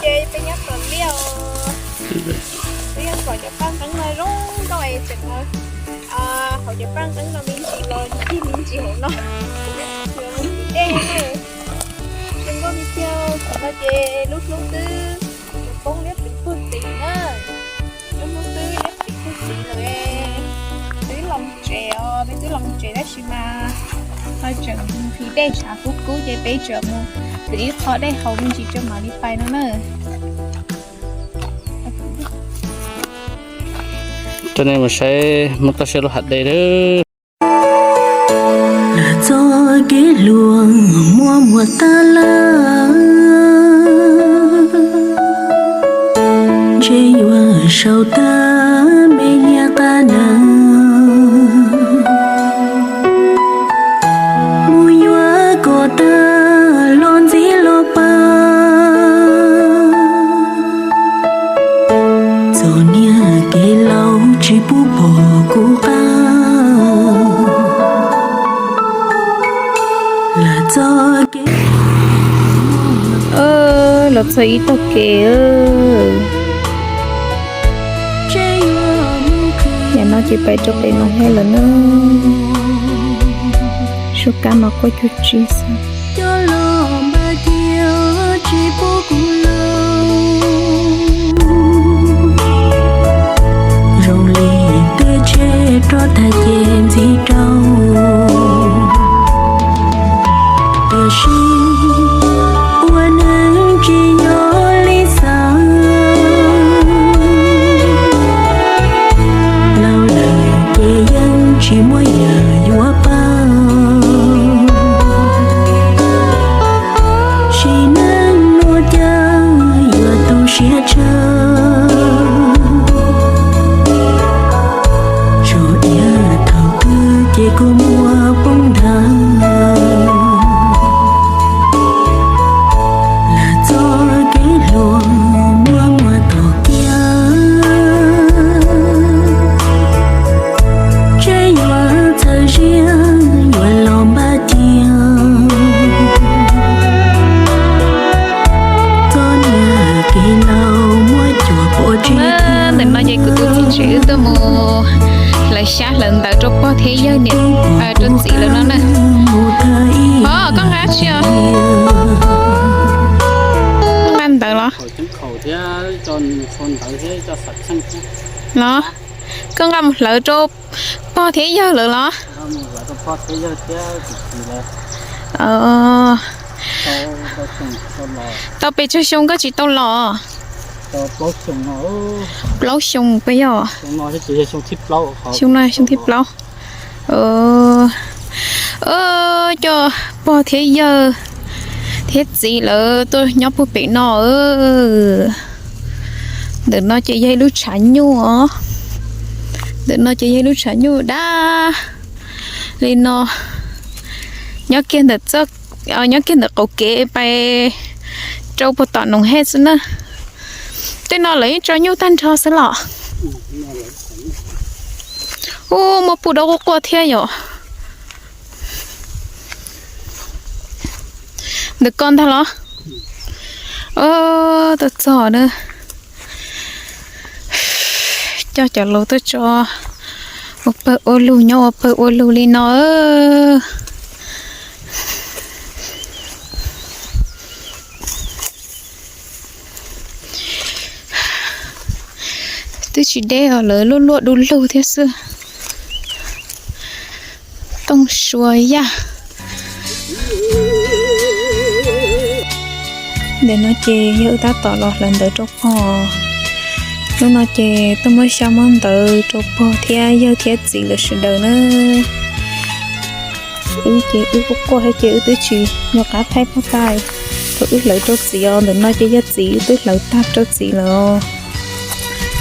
Ces peb nyob tom liaj os, peb yeej pom cov paj nqeeb no zoo nkauj es tseem, hauv cov paj nqeeb no me ntsis los ncig me ntsis hauv no, dej zoo nkauj li tiag. Qhov no ces lub hnub twb poob liab ploog puag tid na, lub hnub twb liab ploog puag tid lawm. Twb los tsev os, peb twb los tsev tab sis mas ho tseem nqhis dej tshav kub kub ces peb tseem mus pw ib qho dej haus me ntsis tso mam li pais no na. Coj nej mus saib Hmoob toj siab lub hav dej. Lam txoj kev hluas muaj muag tag lawm, ntshe yuav sau tag me niag qab ntawd, mus yuav kom tag los ntxiv los pab. Txom nyem kev laus tsis pub pom kuv qab. Lam txoj kev, los txog ib tog kev. Yam no ces pais rau pem Noom Hej lawm na. Suab kab mas quaj cuag tsi xwb. Cov los npaj tias tsis pub kuv los, zoo li tej tsheb rov tag ces ntxiv rau. Tiam sis ua neeg tsis yog li xav, laus lawm ces yeej tsis muaj yam yuav pab. Sim neej nuav cas yuav tu siab tshaj, tso iab thaum twg ces kuj muaj poob ntag. Lam txoj kev hluas muaj muag tom kiag, tseem yuav txhawj siab yuav los npaj cia. Txom nyem kev laus muab cuam pov tseg. Ntawm no ces kuv tus txiv tsev wb tuaj mus hlawv xyab hlawv ntawv rau pog thiab yawg niam, rau txiv lawv no na. Os, koj nqa tsi os? Nqa ntawv los? Los? Koj nqa mus hlawv rau pog thiab yawg lawv los? Tau pes tsawg xyoo koj tsis tau los? Plaub xyoo peb yog. Xyoo no xyoo thib plaub. Coj pog thiab yawg thiab txiv lawv tuaj nyob puag pem no. Ntawm no ces yog ib lub tshav nyuj os. Ntawm no ces yog ib lub tshav nyuj dab li no. Nyob kiag ntawm txoj, nyob kiag ntawm qaum kev pais rau puag tom Noom Hej xwb na. Tej no lawv yeej tso nyuj tag nrho xwb los? Ub, muaj puj dawb quaj quaj thiab yom. Ntawm ko ntag los? Tuaj txog na. Coj cov laus tuaj tso ua pawg ua lug, nyob ua pawg ua lug li no. Twb tsis deb os, lawv luaj luaj du lug thiab xwb. Tooj sua yaj. Ntawm no ces yog wb tab tom los hlawv ntawv rau pog. Hnub no ces tuaj muab xyab muab ntawv rau pog thiab yawg thiab txiv lawv sawv daws na. Wb ces wb quaj quaj thiab ces wb twb tsis nco qab thaij pog tag. Thaum wb hlawv rau txiv os, ntawm no ces yog txiv, wb twb hlawv tag rau txiv lawm.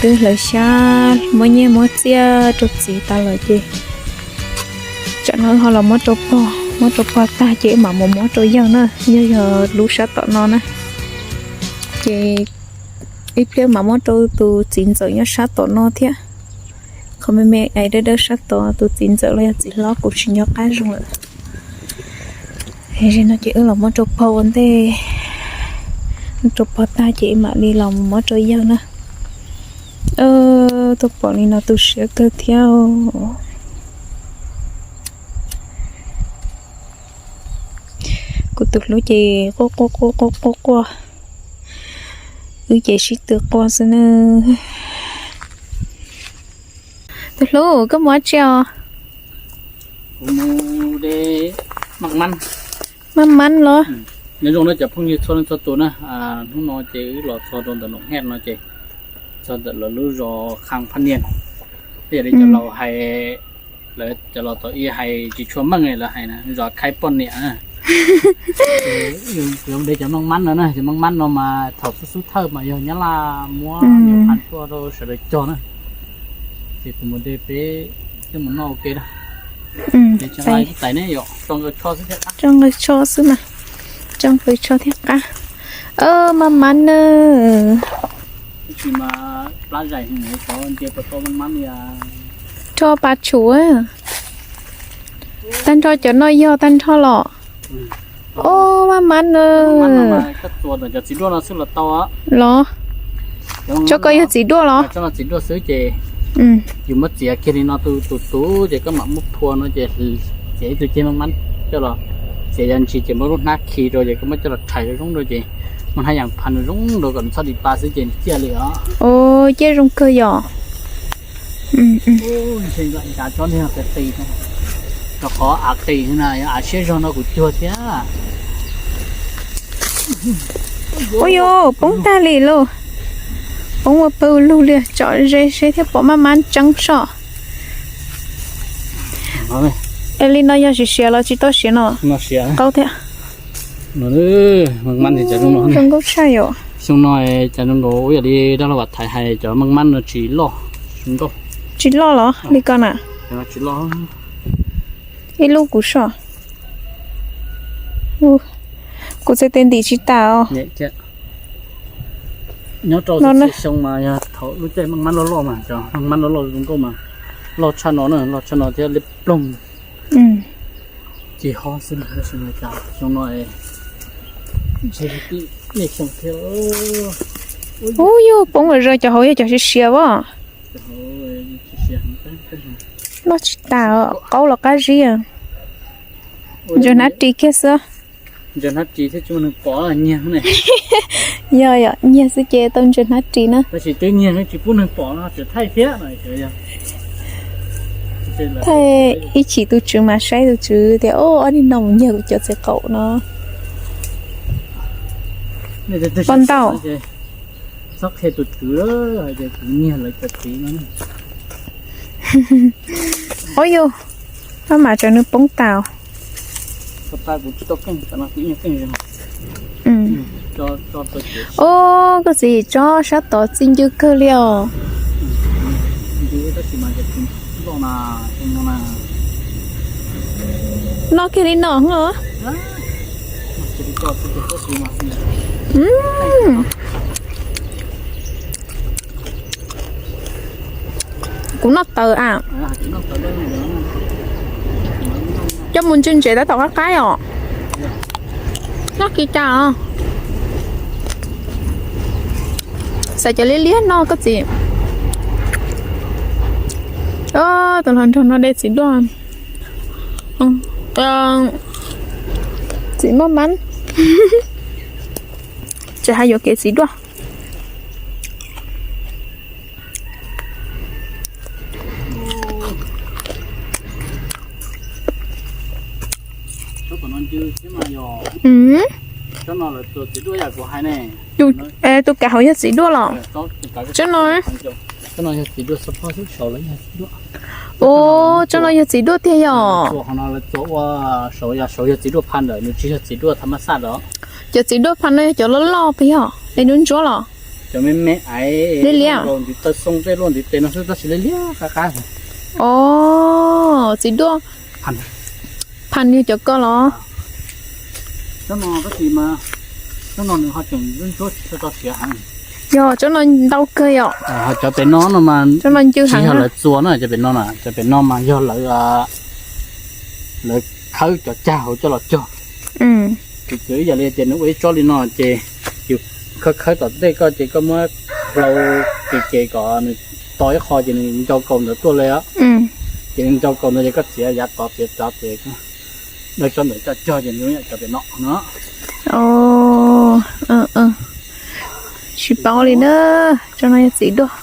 Twb hlawv xyab muab nyiaj muab txiaj rau txiv tas lawm ces tsam no wb ho los muab rau pog, muab rau pog tag ces wb mam mus muab rau yawg na, yawg yog lub sab tom no na. Ces ib pliag mam muab rau tus txiv ntxawm nyob sab tom no thiab. Qhov me me ais dawb dawb sab tod tus txiv ntxawm los yog txiv hlob kuv tsis nco qab zoo lawm. Zaum no ces wb los muab rau pog ua ntej. Rau pog tag ces mam li los muab rau yawg na. Tuaj pom li no tu siab kawg thiab. Kuv tus hlub ces quaj quaj quaj quaj quaj quaj, wb ces sib tw quaj xwb na. Tus hlub, koj mus dab tsi os? Kuv mus de maj mab. Maj mab los? Nyob zoo na cov phooj ywg txhua leej txhua tus na, hnub no ces wb los txog rau ntawm Noom Hej no ces txog ntawm lawv lub zos Kham Phaj Nias. Yog li cov laus hais, lawv cov laus thaum ub hais tsis tshua meej lawv hais na, zos Khaib Poj Niam na. Kuv yuav de cov maj mab no na, cov maj mab no mas thaum xub xub thawj mas yog Nyab Laj muab niam phaj tuaj rau sawv daws cog na. Ces kuv mus de peb coj mus noj ua ke na. Tso nqaws tsho xwb thiab qab. Tso nqaws tsho thiab qab. Maj mab na. Rho pa tshum. Tag nrho cov no yog tag nrho los? Ob, maj mab na. Los? Tso koj yog txiv duaj los? Txiv duaj xwb ces yus muab txiav kiag li no tus tus ces koj mam muab phua no ces txiav ib tug ceg maj mab coj los, txiav yog ntsis ces muab lub hnab khi rau ces koj muab coj los rhais zoo zoo rau ces muab hnab yas phaj zoo zoo rau kom nws txhob dim pa xwb ces nws ciaj li os. Ciaj zoo kawg yom. Ntshe ncav tsob niag qis qis, rau qhov av qis na, yog av siab zog no kuv cuag thiab. Ua yuav poob tag li lauj. Poob ua pawg lug li, tsom ze seb thiaj pom maj mab tseeb soj. Es li no yog siav siav los tsis tau siav no? Qaub thiab. Maj mab zoo nkauj tshaj yom. Xyoo no cas zoo nkaus ua yam li dab laug Vam Thaiv hais cov maj mab no tsis loj, zoo nkauj. Tsis loj los li ko na? Ib lub kuv soj. Kuv txhais tes ntim tsis tas os. Nyob rau xyoo mas yog thaum lub caij maj mab loj loj mas cov maj mab loj loj zoo nkauj mas loj tshaj no na, loj tshaj no thiab liab ploog. Ces ho xwb, xyoo no ntshe tib niaj xyoo thiab. Ub, yog poob lawm zog, cov hauv yog cov siav siav as. Loj tsis tas, qaub los qab zib. Ntsaws hnab ris kiag xwb. Ntsaws hnab ris thiab tsis muaj neeg pom nyiag ne. Yog yom, nyiag xwb ces tau ntsaws hnab ris na. Tab sis twb nyiag tsis pub neeg pom no tseem thaij thiab no. Thaij ib chim tus tswv mas saib tus tswv tias, o, ob nig no mus nyiag kuv cov txiv qaub no. Poj ntauj. Txhob qhia tus tswv hais tias kuv nyiag lawv cov txiv no. Ub yus, maj mam tsam nws poob tas. Ub, koj txiv tsob sab tod txij ncw kawg li os. Noj kiag li no os. Kuv noj tawv a. Coj mus ntse ntsev tab tom qab qaib os. Noj kiag cas os. Xav cov liab liab no koj txiv. Tus hluas nraug no de txiv duaj. Txiv maj mab. Tsis hais yuav kev txiv duaj. Tus kav hauv yog txiv duaj los? Tsob no, ua, tsob no yog txiv duaj tiag yom? Saud yog txiv duaj pha ntawm, nws tsis yog txiv duaj tham ma xaj os. Cov txiv duaj pha no yog cov loj loj pes yog es nws ntsuab los? Cov me me aiv, liab liab, ntiv taw xoo tej luaj ntiv tes no xwb tab sis liab liab qab qab. Os, txiv duaj pha nws cov ko los? Tsob no tab sis mas tsob no nws ho tseem ntsuab tsis tau siav heev. Yog tsob no ntau kawg yom? Ho cov pem no no mas tsob no ncw tsis heev yog na. Lawv txua na, cov pem no na, cov pem no mas yog lawv, lawv khawb cov cag hauv coj los cog. Tus txwv ib yam li tias nws ua ib tsob li no ces yus Khawb khawb tom ntej koj ces koj muab hlau ces ces kom nws to ib qho ces nws ncau kaus ntawd tuaj li os. Ces nws ncau kaus ntawd ces koj txiav yav tod txiav tod ces dawj tsob ntawd coj cog ces nws cov pem no no. Tsis paub li na. Tsob no yog txiv duaj.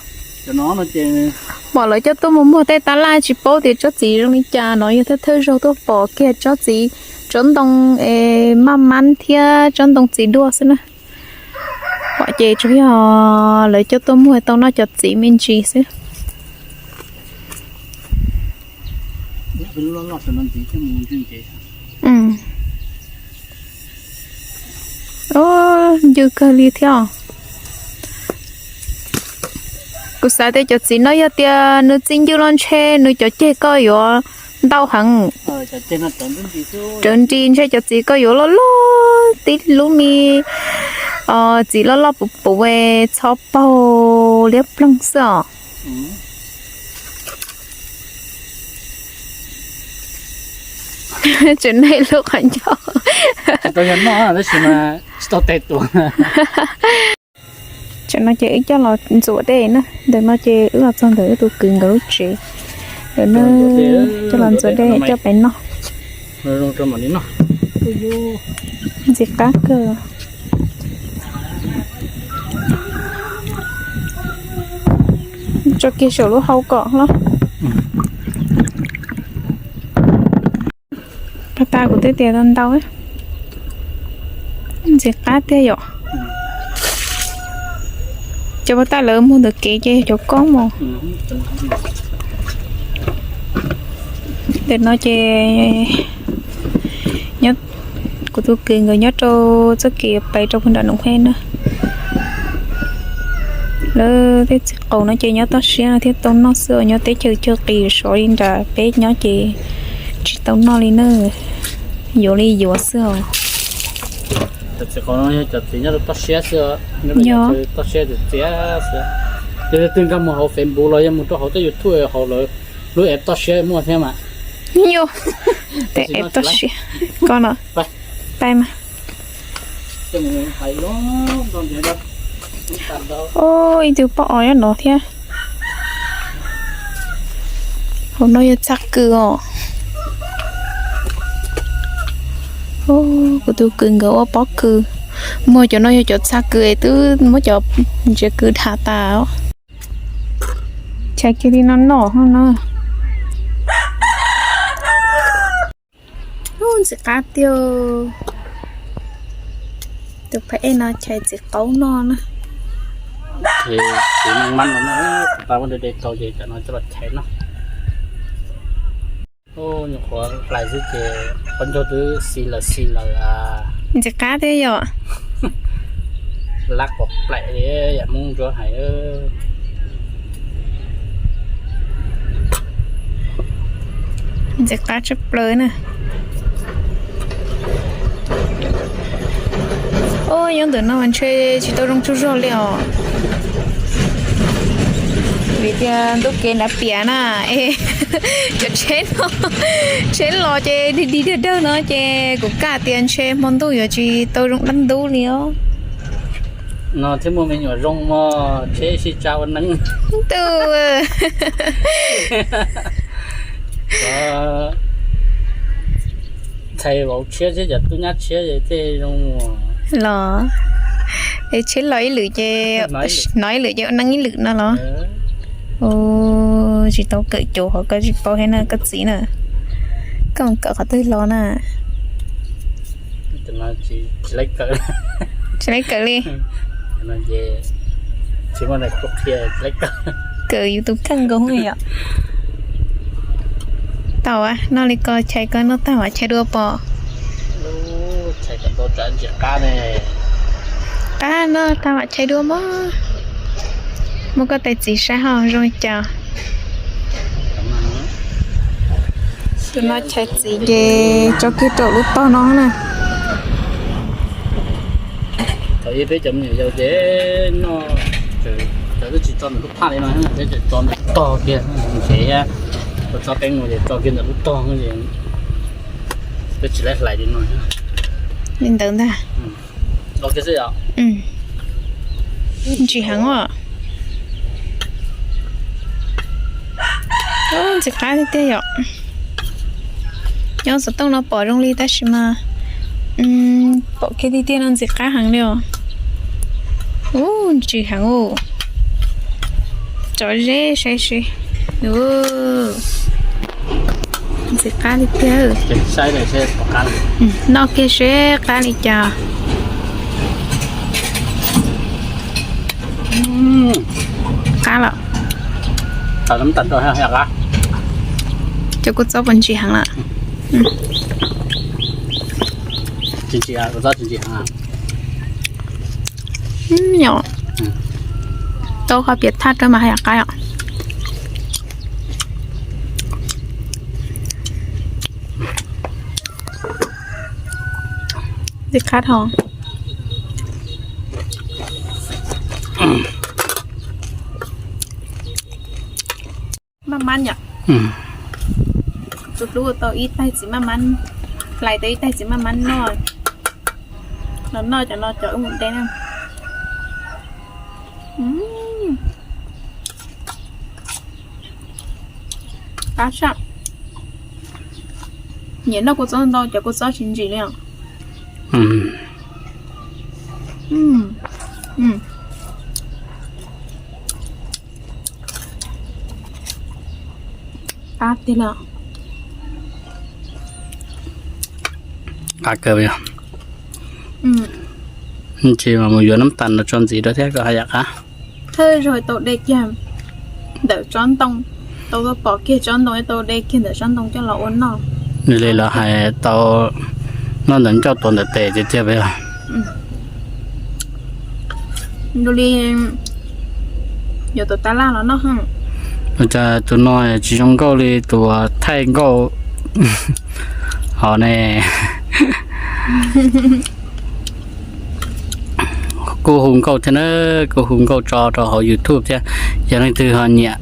Pom lawv coj tuaj mus muag tej tab laj tsis paub tias tsob txiv zoo li cas no, yog thawj thawj zaug tuaj pom kiag tsob txiv, tsob ntoo es maj mab thiab tsob ntoo txiv duaj xwb na. Pom ces tsuas yog lawv coj tuaj muag tau noj cov txiv me ntsis xwb. Ncw kawg li thiab. Kuv xav tias cov txiv no yog tias nws txi ncw los ntshe nws cov ceg koj yuav ntau heev. Rawv nris ntshe cov txiv koj yuav loj loj tib lub me txiv loj loj puv puv txhob paug liab ploog xwb os. Tseem noj lub qhov ncauj. Tsis tau yog noj tab sis mas tsis tau tes tuav. Tam no ces wb coj los ntxuav dej na, ntawm no ces wb los txog ntawm wb tus kwv nkawd lub tsev. Ntawm no coj los ntxuav dej coj pem noj. Ntxim qab kawg. Tso kiag saum lub hau kom los. Pas tas kuv twb tias tau ntau. Ntxim qab tiag yom. Cov pas tas lawv muag ntawm kev ces yog cov koob mos. Ntawm no ces nyob, kuv tus kwv nkawd nyob rau txoj kev pais rau puag nram Noom Hej na. Lawv tej txiv qaub no ces nyob toj siab no thiaj tau noj xwb os, nyob teb chaws chaw qis sov li nram peb nyob ces tsis tau noj li na, yuav li yuav xwb os. Cov txiv qaub no yog cov txiv nyob rau toj siab xwb os, nyob rau toj siab txias txias xwb. Yog leej twg nkag mus hauv Facebook los yog mus rau hauv tej YouTube hauv lawv lub app toj siab muaj thiab mas. Yog tej app toj siab ko no. Pais mas. Ib tug poj os nyob no thiab. Hauv no yog txhaj kws os. Kuv tus kwv nkawd ua pob kws, muag cov no yog cov txhaj kws es twb muab cov ntsiav kws dham tas os. Chais kiag li no noj no. Ntxim qab tiag. Tus phab ej no chais txiv qaub noj na. Txiv maj no, tau de de tau ces cov no coj los chais noj. Nyuam qhuav hlais xwb ces qhov ncauj twb xis lawm xis lawm. Ntxim qab thiab yom. Lab pom plaim li yam Hmoob Ntsuab hais. Ntxim qab tshaj plaws na. Ub, nyob ntawm no mas ntshe tsis tau zoo tsaug zog li os. Vim tias ntuj kev nrad piam na, es cov tsheb no, tsheb los ces dig dig dawg dawg no ces kuv kam tias ntshe hmo ntuj yuav tsis tau zoo dab ntub li os. No thiaj muaj me nyuam zoo mog, tsheb sib tsa ua neeb. Ntuj. Ntxhais vauv tshiab thiab cov tub nyab tshiab tej zoo los. Es tsheb los ib lwm ces hnov ib lwm ces ua neeb ib lwm no los. Tsis tau kawm cuav qhov koj tsis paub thiab na koj txiv na. Koj kawm qhov twg los na? Tsis laib kawm li. Kawm yus tus kheej nkaus yom. Tau, noj li ko chais ko noj tag mam chais dua pom. Qab noj tag mam chais dua mog. Muab koj tais txiv saib ho zoo li cas. Tus no chais txiv ces tso kiag rau lub tog no na. Thaum ub peb cov me nyuam yaus ces noj, cov twb tsis tso ntawm lub phaj li no, peb tso ntawm tog kiag, ces tso peb mus ces tso kiag ntawm lub tog es peb tsis laib hlais li no. Li ntawd ntag. Tso kiag xwb yom. Ntsim heev os. Ntxim qab tiag tiag yom. Nyob xov tooj no pom zoo li tab sis mas pom kiag tiag tiag no ntxim qab heev li os. Ub, ntsim heev os. Tso zeb saib seb. Ntxim qab tiag tiag. Noj kiag seb qab li cas. Qab lawm. Cov kua txob puas ntsim heev lawm? Tau qhov piam thaj rau mas haj yam qab os. Ntxim qab dhau. Maj mab yom. Tus hlub ua tau ib taig txiv maj mab, hlais tau ib taig txiv maj mab noj. Los noj cov no cov wb mus de na. Qab tshaj. Nyiam noj kua txob ntau, cov kua txob tsis ntsim li os. Qab tiag li. Qab kawg li. Tsis mas mus yuav nab tas no tso ntxiv rau thiab kom haj yam qab. Thawj zaug tau de kiag ntawm tsob ntoo, tau pom kiag tsob ntoo, tau de kiag ntawm tsob ntoo coj los ua noj. Li lawv hais tau noj ntawm ncauj tuav ntawm tes tiag tiag. Li yuav tus tab laj los noj. Cas tus no tsis zoo nkauj li tus thaij nkauj hov ne. Kuj hu nkauj thiab na, kuj hu nkauj tso rau hauv YouTube thiab. Yog leej twg ho nyiam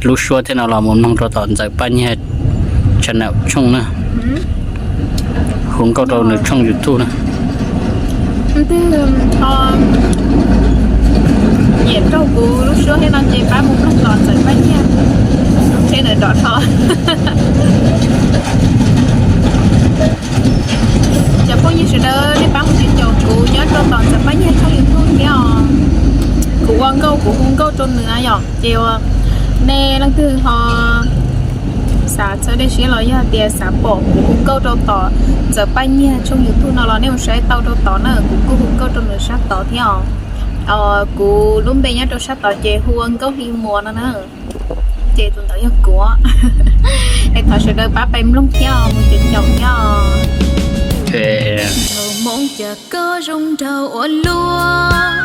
lub suab thiab no los mus mloog rau tom Ntxawm Paj Nyiag channel tshooj na. Hu nkauj rau nws tshooj YouTube na. Twg ho nyiam raug kuv lub suab thiab no ces pab mus mloog tom Ntxawm Paj Nyiag channel nram no. Cov phooj ywg sawv daws nej pab mus caum kuv nyob rau tom Ntxawm Paj Nyiag tshooj YouTube thiab os. Kuv ua nkauj kuv hu nkauj rau nws yom, ces nej leej twg ho xav txhawb dej siab los yog tias xav pom kuv hu nkauj rau tom Ntxawm Paj Nyiag tshooj YouTube no los nej mus saib tau rau tod na, kuv kuj hu nkauj rau nws sab tod thiab os. Kuv lub npe nyob rau sab tod ces hu ua Nkauj Hli Muas no na. Ces tus ntawd yog kuv. Es thov sawv daws pab pais mloog thiab mus caum caum thiab. Moo cas koj zoo nraug ua luaj,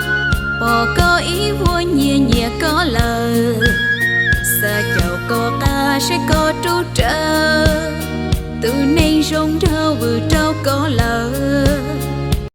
pom koj ib vuag nyias nyias koj lawm, xav caum koj qab seb koj